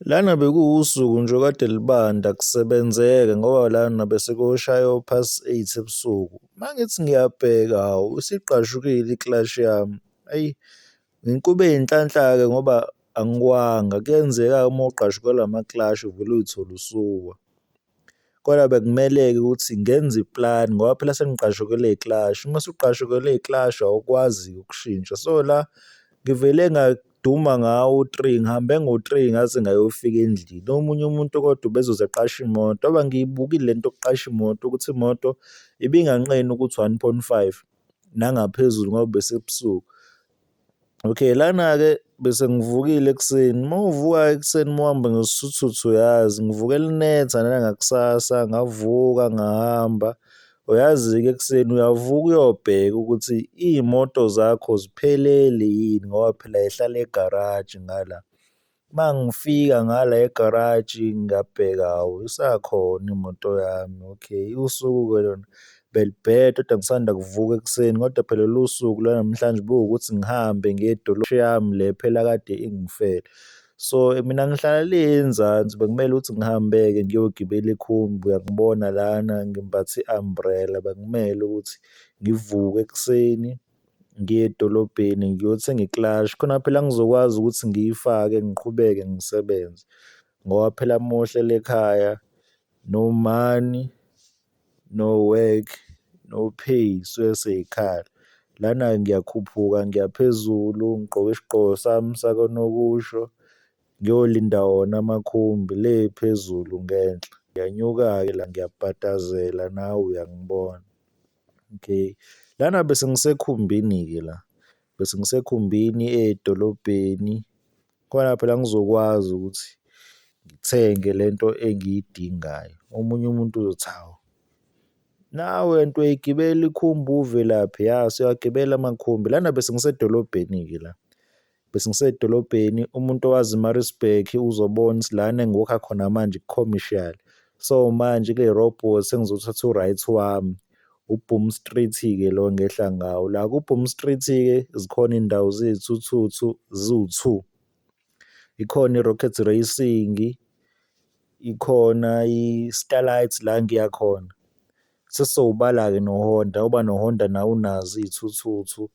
Lana bekuwusuku nje okade libanda kusebenzeka ngoba lana bese kuyoshaya o-past eight ebusuku. Uma ngithi ngiyabheka, hawu isigqashukile iklashi yami. Eyi, kube yinhlanhla-ke ngoba angiwanga, kuyenzeka-ke uma ugqashukelwe amaklashi uvele uy'thole usuwa. Kodwa bekumele-ke ukuthi ngenze iplani ngoba phela sengigqashukelwe iklashi, uma usugqashukelwe iklashi awukwazi-ke ukushintsha. So, la ngivele ngaduma ngawo u-three, ngihambe ngo-three ngaze ngayofika endlini. Omunye umuntu kodwa ubezoze aqashe imoto ngoba ngiyibukile lento yokuqasha imoto ukuthi imoto ibinganqeni ukuthi one point five nangaphezulu ngoba besebusuku. Okay, lana-ke bese ngivukile ekuseni, uma uvuka ekuseni uma uhamba ngesithuthuthu uyazi, ngivuke linetha nangakusasa ngavuka ngahamba. Uyazi-ke ekuseni uyavuka uyobheka ukuthi iy'moto zakho ziphelele yini ngoba phela y'hlala egaraji ngala. Uma ngifika ngala egaraji ngiyabheka, hawu isakhona imoto yami, okay. Usuku-ke lona belibheda kodwa ngisanda kuvuka ekuseni kodwa phela lolu suku lwanamhlanje bekuwukuthi ngihambe ngiye yami le phela kade ingifela. So, mina ngihlala le enzansi bekumele ukuthi ngihambe-ke ngiyogibela ikhumbi, uyangibona lana ngimbathe i-umbrella. Bekumele ukuthi ngivuke ekuseni ngiye edolobheni ngiyothenga iklashi khona phela ngizokwazi ukuthi ngiyifake ngiqhubeke ngisebenze ngoba phela uma uhleli ekhaya no money, no work, no pay, suke sey'khala. Lana-ke ngiyakhuphuka ngiya phezulu ngigqoke isigqoko sami sakanokusho ngiyolinda wona amakhumbi le phezulu ngenhla. Ngiyanyuka-ke la ngiyabhadazela nawe uyangibona. Okay, lana bese ngisekhumbini-ke la, bese ngisekhumbini edolobheni khona phela ngizokwazi ukuthi ngithenge le nto engiyidingayo. Omunye umuntu uzothi, hawu nawe nto uyayigibela ikhumbi uvelaphi? Ya, siyawagibela amakhumbi. Lana bese ngisedolobheni-ke la. Bese ngisedolobheni, umuntu owazi iMaritzburg uzobona ukuthi lana engiwokha khona manje ku-commercial. So manje kule robhothi sengizothatha u-right wami, u-Boom Street-ke lo engehla ngawo. La ku-Boom Street-ke zikhona iy'ndawo zey'thuthuthu ziwu-two. Ikhona i-Rocket Racing, ikhona i-Starlight la ngiya khona. Sesizowubala-ke noHonda ngoba noHonda nawo unazo iy'thuthuthu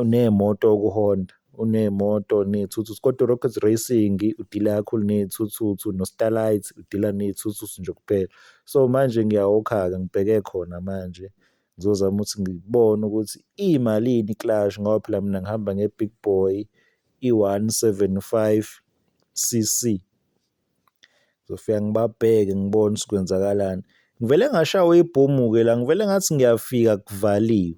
ney'moto kuHonda, uney'moto ney'thuthuthu kodwa u-Rocket Racing udila kakhulu ney'thuthuthu no-Starlight udila ney'thuthuthu nje kuphela. So manje ngiyawokha-ke ngibheke khona manje ngizozama ukuthi ngibone ukuthi iyimalini iklashi ngoba phela mina ngihamba nge-big boy i-one seven five C_C. Ngizofika ngibabheke ngibone ukuthi kwenzakalani. Ngivele ngashawa ibhomu-ke la, ngivele ngathi ngiyafika kuvaliwe.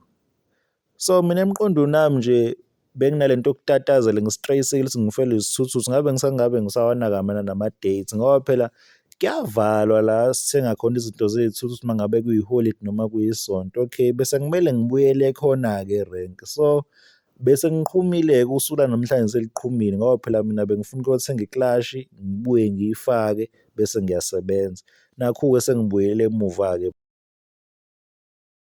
So mina emqondweni wami nje benginalento yokutatazela ngi-stress-ekile ukuthi ngifelwe isithuthuthu ngabe ngisangabe ngisawanaka mina nama-dates ngoba phela kuyavalwa la sithenga khona izinto zey'thuthuthi uma ngabe kuyiholidi noma kuyisonto. Okay, bese kumele ngibuyele khona-ke erenki. So bese ngiqhumile-ke usuku lanamhlanje seliqhumile ngoba phela mina bengifuna ukuyothenga iklashi ngibuye ngiyifake bese ngiyasebenza. Nakhu-ke sengibuyele emuva-ke.